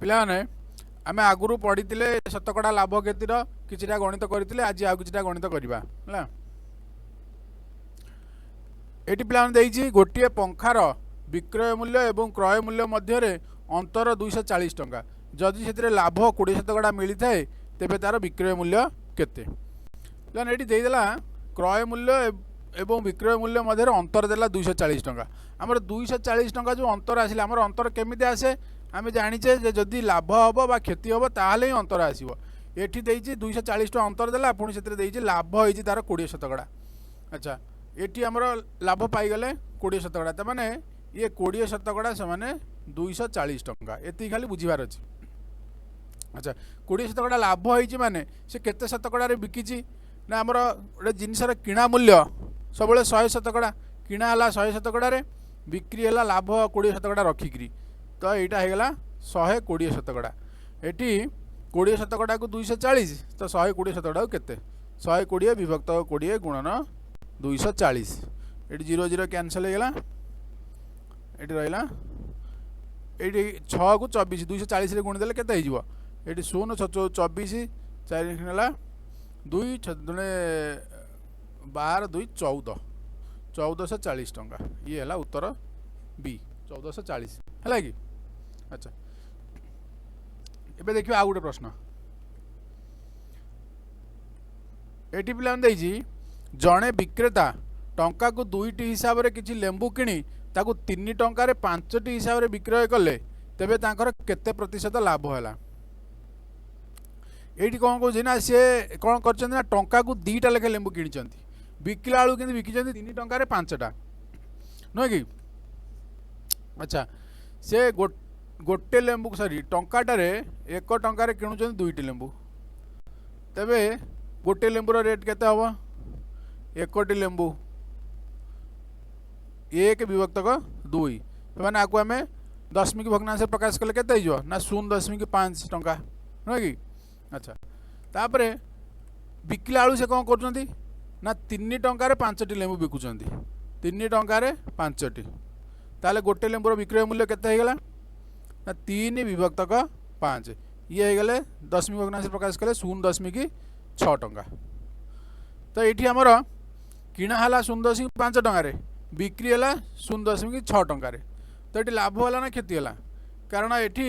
ପିଲାମାନେ, ଆମେ ଆଗରୁ ପଢ଼ିଥିଲେ ଶତକଡ଼ା ଲାଭ କ୍ଷତିର କିଛିଟା ଗଣିତ କରିଥିଲେ। ଆଜି ଆଉ କିଛିଟା ଗଣିତ କରିବା। ହେଲା, ଏଠି ପିଲାମାନେ ଦେଇଛି, ଗୋଟିଏ ପଙ୍ଖାର ବିକ୍ରୟ ମୂଲ୍ୟ ଏବଂ କ୍ରୟ ମୂଲ୍ୟ ମଧ୍ୟରେ ଅନ୍ତର 240 ଟଙ୍କା। ଯଦି ସେଥିରେ ଲାଭ 20 ଶତକଡ଼ା ମିଳିଥାଏ, ତେବେ ତା'ର ବିକ୍ରୟ ମୂଲ୍ୟ କେତେ? ପିଲାମାନେ, ଏଠି ଦେଇଦେଲା କ୍ରୟ ମୂଲ୍ୟ ଏବଂ ବିକ୍ରୟ ମୂଲ୍ୟ ମଧ୍ୟରେ ଅନ୍ତର ଦେଲା 240 ଟଙ୍କା। ଆମର 240 ଟଙ୍କା ଯେଉଁ ଅନ୍ତର ଆସିଲା, ଆମର ଅନ୍ତର କେମିତି ଆସେ? ଆମେ ଜାଣିଛେ ଯେ ଯଦି ଲାଭ ହେବ ବା କ୍ଷତି ହେବ, ତାହେଲେ ହିଁ ଅନ୍ତର ଆସିବ। ଏଠି ଦେଇଛି 240 ଟଙ୍କା ଅନ୍ତର ଦେଲା, ପୁଣି ସେଥିରେ ଦେଇଛି ଲାଭ ହେଇଛି ତାର 20 ଶତକଡ଼ା। ଆଚ୍ଛା, ଏଠି ଆମର ଲାଭ ପାଇଗଲେ 20 ଶତକଡ଼ା, ତାମାନେ ଇଏ 20 ଶତକଡ଼ା, ସେମାନେ 240 ଟଙ୍କା। ଏତିକି ଖାଲି ବୁଝିବାର ଅଛି। ଆଚ୍ଛା, 20 ଶତକଡ଼ା ଲାଭ ହେଇଛି ମାନେ ସେ କେତେ ଶତକଡ଼ାରେ ବିକିଛି ନା, ଆମର ଗୋଟେ ଜିନିଷର କିଣା ମୂଲ୍ୟ ସବୁବେଳେ 100 ଶତକଡ଼ା। କିଣା ହେଲା 100 ଶତକଡ଼ାରେ, ବିକ୍ରି ହେଲା ଲାଭ 20 ଶତକଡ଼ା ରଖିକିରି। ତ ଏଇଟା ହେଇଗଲା 120 ଶତକଡ଼ା। ଏଠି 20 ଶତକଡ଼ାକୁ 240, ତ 120 ଶତକଡ଼ାକୁ କେତେ? 120 ବିଭକ୍ତ 20 ଗୁଣନ 240। ଏଠି ଜିରୋ ଜିରୋ କ୍ୟାନସଲ୍ ହେଇଗଲା। ଏଠି ରହିଲା, ଏଇଠି 6କୁ 24, 240ରେ ଗୁଣିଦେଲେ କେତେ ହେଇଯିବ? ଏଠି 0, 6 ଚଉ 24, 4 ହେଲା 2, 6 ଦୁଣେ 12, 2 14, 1440 ଟଙ୍କା। ଇଏ ହେଲା ଉତ୍ତର ବି, 1440। ହେଲା କି? ଆଚ୍ଛା, ଏବେ ଦେଖିବା ଆଉ ଗୋଟେ ପ୍ରଶ୍ନ। ଏଠି ପିଲାମାନେ ଦେଇଛି, ଜଣେ ବିକ୍ରେତା ଟଙ୍କାକୁ ଦୁଇଟି ହିସାବରେ କିଛି ଲେମ୍ବୁ କିଣି ତାକୁ 3 ଟଙ୍କାରେ ପାଞ୍ଚଟି ହିସାବରେ ବିକ୍ରୟ କଲେ, ତେବେ ତାଙ୍କର କେତେ ପ୍ରତିଶତ ଲାଭ ହେଲା? ଏଇଠି କ'ଣ କହୁଛି ନା, ସିଏ କ'ଣ କରିଛନ୍ତି ନା, ଟଙ୍କାକୁ ଦୁଇଟା ଲେଖା ଲେମ୍ବୁ କିଣିଛନ୍ତି, ବିକିଲା ବେଳକୁ କିନ୍ତୁ ବିକିଛନ୍ତି 3 ଟଙ୍କାରେ ପାଞ୍ଚଟା, ନୁହେଁ କି? ଆଚ୍ଛା, ସେ ଗୋଟେ ଲେମ୍ବୁ, ସରି, ଟଙ୍କାଟାରେ, 1 ଟଙ୍କାରେ କିଣୁଛନ୍ତି ଦୁଇଟି ଲେମ୍ବୁ। ତେବେ ଗୋଟେ ଲେମ୍ବୁର ରେଟ୍ କେତେ ହେବ? ଏକଟି ଲେମ୍ବୁ 1 ବିଭକ୍ତକ 2। ମାନେ ଆକୁ ଆମେ ଦଶମିକ ଭଗ୍ନାଂଶରେ ପ୍ରକାଶ କଲେ କେତେ ହେଇଯିବ ନା, 0.5 ଟଙ୍କା, ନୁହେଁ କି? ଆଚ୍ଛା, ତାପରେ ବିକିଲା ବେଳକୁ ସେ କ'ଣ କରୁଛନ୍ତି ନା, 3 ଟଙ୍କାରେ ପାଞ୍ଚଟି ଲେମ୍ବୁ ବିକୁଛନ୍ତି। 3 ଟଙ୍କାରେ ପାଞ୍ଚଟି। ତାହେଲେ ଗୋଟେ ଲେମ୍ବୁର ବିକ୍ରୟ ମୂଲ୍ୟ କେତେ ହେଇଗଲା ନା, 3 ବିଭକ୍ତକ 5। ଇଏ ହେଇଗଲେ ଦଶମିକ ଭଗ୍ନାଂଶରେ ପ୍ରକାଶ କଲେ 0.6 ଟଙ୍କା। ତ ଏଇଠି ଆମର କିଣା ହେଲା 0.5 ଟଙ୍କାରେ, ବିକ୍ରି ହେଲା 0.6 ଟଙ୍କାରେ। ତ ଏଠି ଲାଭ ହେଲା ନା କ୍ଷତି ହେଲା? କାରଣ ଏଠି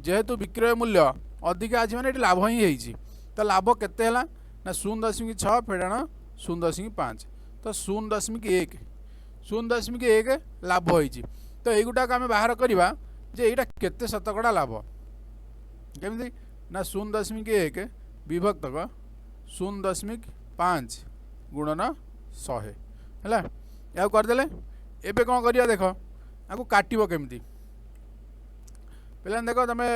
ଯେହେତୁ ବିକ୍ରୟ ମୂଲ୍ୟ ଅଧିକା ଅଛି, ମାନେ ଏଠି ଲାଭ ହିଁ ହେଇଛି। ତ ଲାଭ କେତେ ହେଲା ନା, 0.6 ଫେଡ଼ାଣ 0.5, ତ 0.1, 0.1 ଲାଭ ହେଇଛି। ତ ଏଇଗୁଟାକୁ ଆମେ ବାହାର କରିବା ଯେ ଏଇଟା କେତେ ଶତକଡ଼ା ଲାଭ। କେମିତି ନା, 0.1 ବିଭକ୍ତକ 0.5 ଗୁଣନ 100 ହେଲା। ଏହାକୁ କରିଦେଲେ ଏବେ କ'ଣ କରିବା ଦେଖ, ଆକୁ କାଟିବ କେମିତି? ପିଲାମାନେ ଦେଖ, ତୁମେ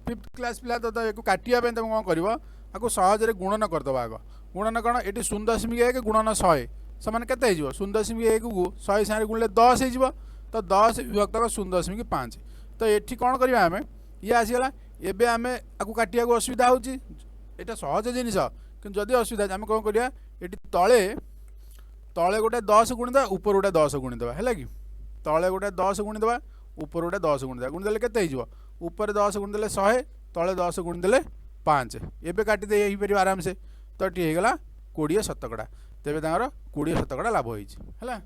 ଫିଫ୍ଥ କ୍ଲାସ୍ ପିଲା ତ ୟାକୁ କାଟିବା ପାଇଁ ତୁମେ କ'ଣ କରିବ? ଆକୁ ସହଜରେ ଗୁଣନ କରିଦେବା ଆଗ। ଗୁଣନ କ'ଣ? ଏଠି 0.1 ଗୁଣନ 100 ସମାନ କେତେ ହେଇଯିବ? 0.1କୁ 100 ସାଙ୍ଗରେ ଗୁଣିଲେ 10 ହେଇଯିବ। ତ 10 ବିଭକ୍ତକ 0.5। ତ ଏଠି କ'ଣ କରିବା ଆମେ? ଇଏ ଆସିଗଲା। ଏବେ ଆମେ ଆକୁ କାଟିବାକୁ ଅସୁବିଧା ହେଉଛି। ଏଇଟା ସହଜ ଜିନିଷ, କିନ୍ତୁ ଯଦି ଅସୁବିଧା ଅଛି, ଆମେ କ'ଣ କରିବା? ଏଠି ତଳେ ତଳେ ଗୋଟେ 10 ଗୁଣିଦେବା, ଉପରେ ଗୋଟେ 10 ଗୁଣିଦେବା। ହେଲା କି? ତଳେ ଗୋଟେ 10 ଗୁଣିଦେବା, ଉପରେ ଗୋଟେ 10 ଗୁଣିଦେବା। ଗୁଣିଦେଲେ କେତେ ହେଇଯିବ? ଉପରେ 10 ଗୁଣିଦେଲେ 100, ତଳେ 10 ଗୁଣିଦେଲେ 5। ଏବେ କାଟିଦେଇ ହେଇପାରିବ ଆରାମସେ। ତ ଏଠି ହେଇଗଲା 20 ଶତକଡ଼ା। ତେବେ ତାଙ୍କର 20 ଶତକଡ଼ା ଲାଭ ହେଇଛି। ହେଲା।